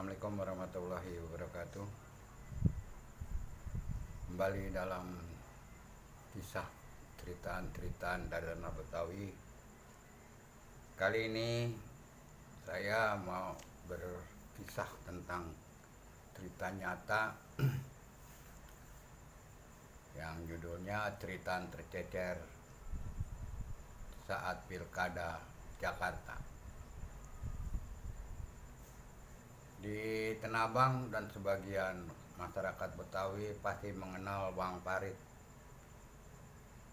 Assalamualaikum warahmatullahi wabarakatuh. Kembali dalam kisah ceritaan dari Tanah Betawi. Kali ini saya mau berkisah tentang cerita nyata yang judulnya Cerita Tercecer Saat Pilkada Jakarta. Di Tanah Abang dan sebagian masyarakat Betawi pasti mengenal Bang Parit,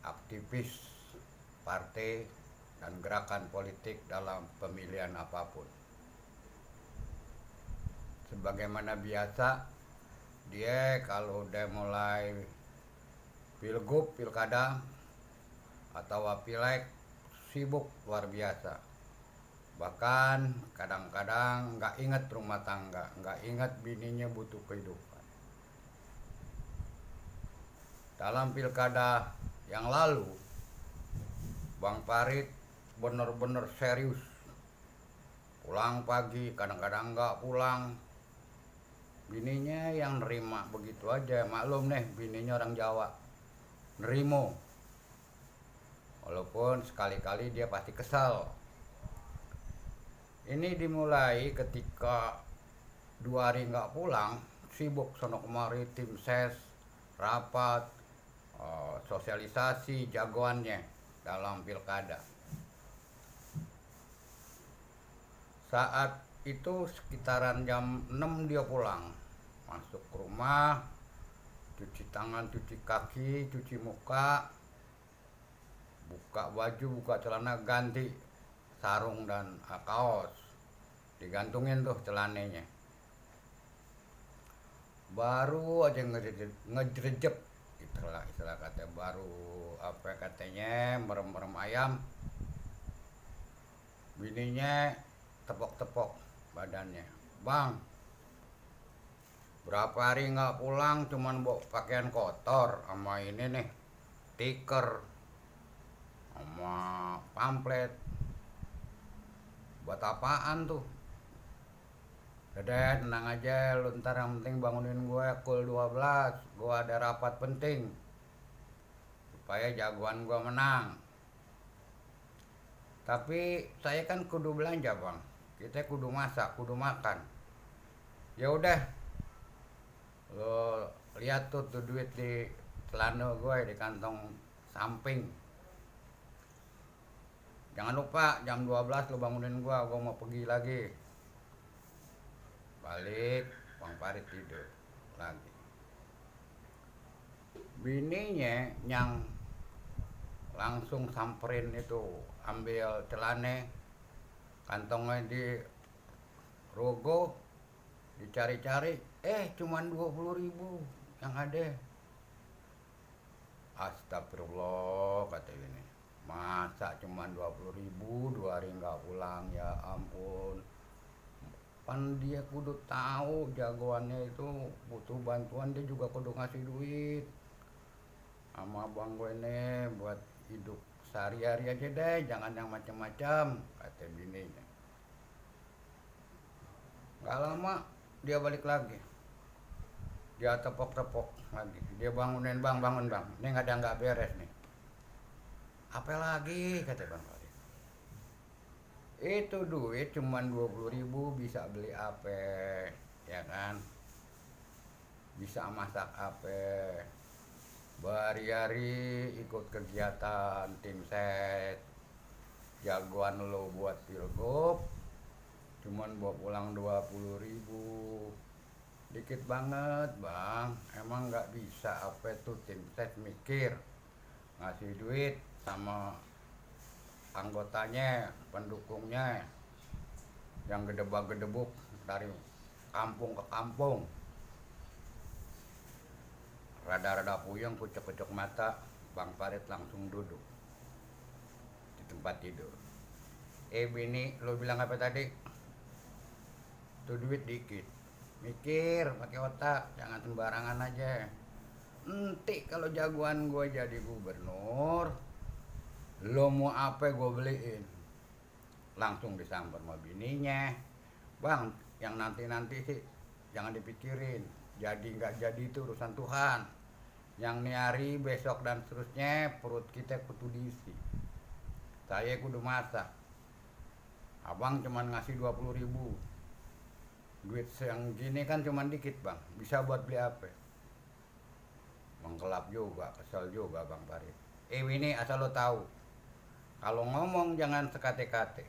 aktivis partai dan gerakan politik dalam pemilihan apapun. Sebagaimana biasa, dia kalau udah mulai pilgub, pilkada atau pileg sibuk luar biasa. Bahkan kadang-kadang nggak ingat rumah tangga, nggak ingat bininya butuh kehidupan. Dalam pilkada yang lalu, Bang Parit bener-bener serius. Pulang pagi, kadang-kadang nggak pulang. Bininya yang nerima begitu aja. Maklum nih, bininya orang Jawa. Nerimo. Walaupun sekali-kali dia pasti kesal. Ini dimulai ketika 2 hari nggak pulang, sibuk sono kemari, tim ses, rapat, sosialisasi jagoannya dalam pilkada. Saat itu sekitaran jam 6 dia pulang, masuk ke rumah, cuci tangan, cuci kaki, cuci muka, buka baju, buka celana, ganti sarung dan kaos, digantungin tuh celananya. Baru aja ngejerejep, istilah kata, baru apa katanya, merem-merem ayam, bininya tepok-tepok badannya. Bang, berapa hari nggak pulang, cuman bawa pakaian kotor sama ini nih, stiker sama pamflet. Buat apaan tuh? Dede, tenang aja, lu ntar yang penting bangunin gue pukul 12. Gue ada rapat penting supaya jagoan gue menang. Tapi saya kan kudu belanja, Bang. Kita kudu masak, kudu makan. Ya udah, lo lihat tuh duit di celana gue, di kantong samping. Jangan lupa jam 12 lu bangunin gua mau pergi lagi. Balik, Bang Parit tidur lagi. Bininya yang langsung samperin itu, ambil celana, kantongnya di rogo, dicari-cari, cuman 20.000 yang ada. Astagfirullah, kata ini. Masa cuma 20.000, 2 hari nggak pulang, ya ampun. Pan dia kudu tahu jagoannya itu butuh bantuan, dia juga kudu ngasih duit sama bang gue nih buat hidup sehari-hari aja deh, jangan yang macam-macam, kata bininya. Nggak lama dia balik lagi, dia tepok-tepok lagi, dia bangunin, bang, bangun bang, ini nggak beres nih. Apa lagi, kata Bang Parit. Itu duit cuman 20.000 bisa beli apa, ya kan? Bisa masak apa, berhari-hari ikut kegiatan tim set, jagoan lo buat pilgub, cuman bawa pulang 20.000. Dikit banget, Bang. Emang nggak bisa apa tuh tim set mikir ngasih duit sama anggotanya, pendukungnya yang gedebak-gedebuk dari kampung ke kampung. Rada-rada puyeng, kucek-kucek mata, Bang Parit langsung duduk di tempat tidur. Bini, lo bilang apa tadi? Tuh duit dikit, mikir pakai otak, jangan sembarangan aja. Nanti kalau jagoan gue jadi gubernur, lo mau apa gue beliin. Langsung disamper sama bininya. Bang, yang nanti-nanti sih jangan dipikirin, jadi nggak jadi itu urusan Tuhan. Yang nih hari besok dan seterusnya perut kita kudu diisi. Saya kudu masak, abang cuman ngasih 20.000, duit yang gini kan cuman dikit bang, bisa buat beli apa? Mengkelap juga, kesel juga bang Farid. Ini asal lo tahu, kalau ngomong jangan sekate-kate.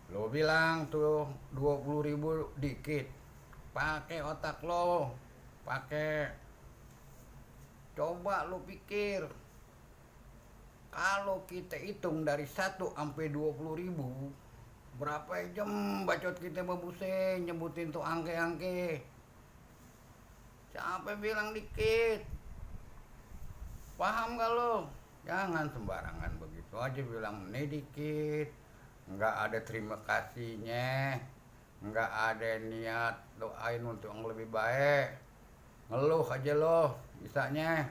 Lo bilang tuh 20.000 dikit, pakai otak lo, pakai, coba lo pikir, kalau kita hitung dari 1 sampai 20.000, berapa jam bacot kita babuse nyebutin tuh angke-angke. Siapa bilang dikit? Paham gak lo? Jangan sembarangan begitu aja bilang ini dikit. Nggak ada terima kasihnya, nggak ada niat doain untuk yang lebih baik. Ngeluh aja lo bisanya.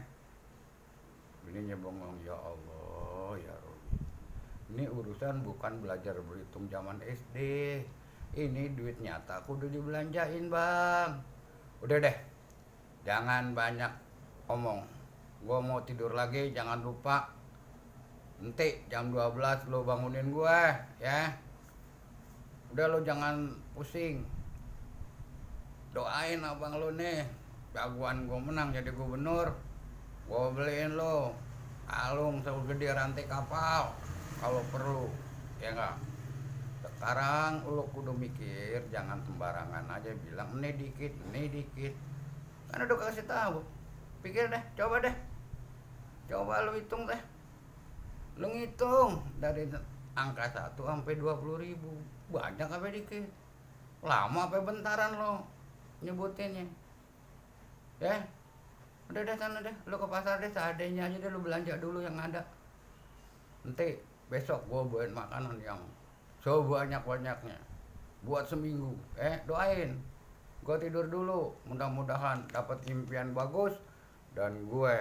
Bininya bengong, ya Allah ya Rabbi. Ini urusan bukan belajar berhitung zaman SD. Ini duit nyata aku udah dibelanjain bang. Udah deh, jangan banyak omong. Gua mau tidur lagi, jangan lupa nanti jam 12 lo bangunin gue ya. Udah lo jangan pusing. Doain abang lo nih, jagoan gue menang jadi gubernur. Gue beliin lo kalung segede rantai kapal kalau perlu, ya enggak. Sekarang lo kudu mikir, jangan sembarangan aja bilang ini dikit. Kan udah kasih tahu. Pikir deh, coba lo hitung deh. Lo ngitung dari angka 1 sampai 20.000, banyak apa dikit? Lama apa bentaran lo nyebutinnya? Ya, udah sana deh, lo ke pasar deh seadanya aja deh, lo belanja dulu yang ada. Nanti besok gue buat makanan yang sebanyak-banyaknya buat seminggu. Doain. Gue tidur dulu, mudah-mudahan dapat impian bagus dan gue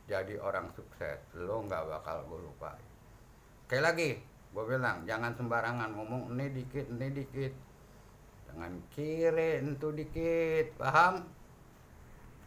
jadi orang sukses. Lo nggak bakal gue lupain. Sekali lagi, gue bilang jangan sembarangan ngomong ini dikit. Jangan kira itu dikit, paham?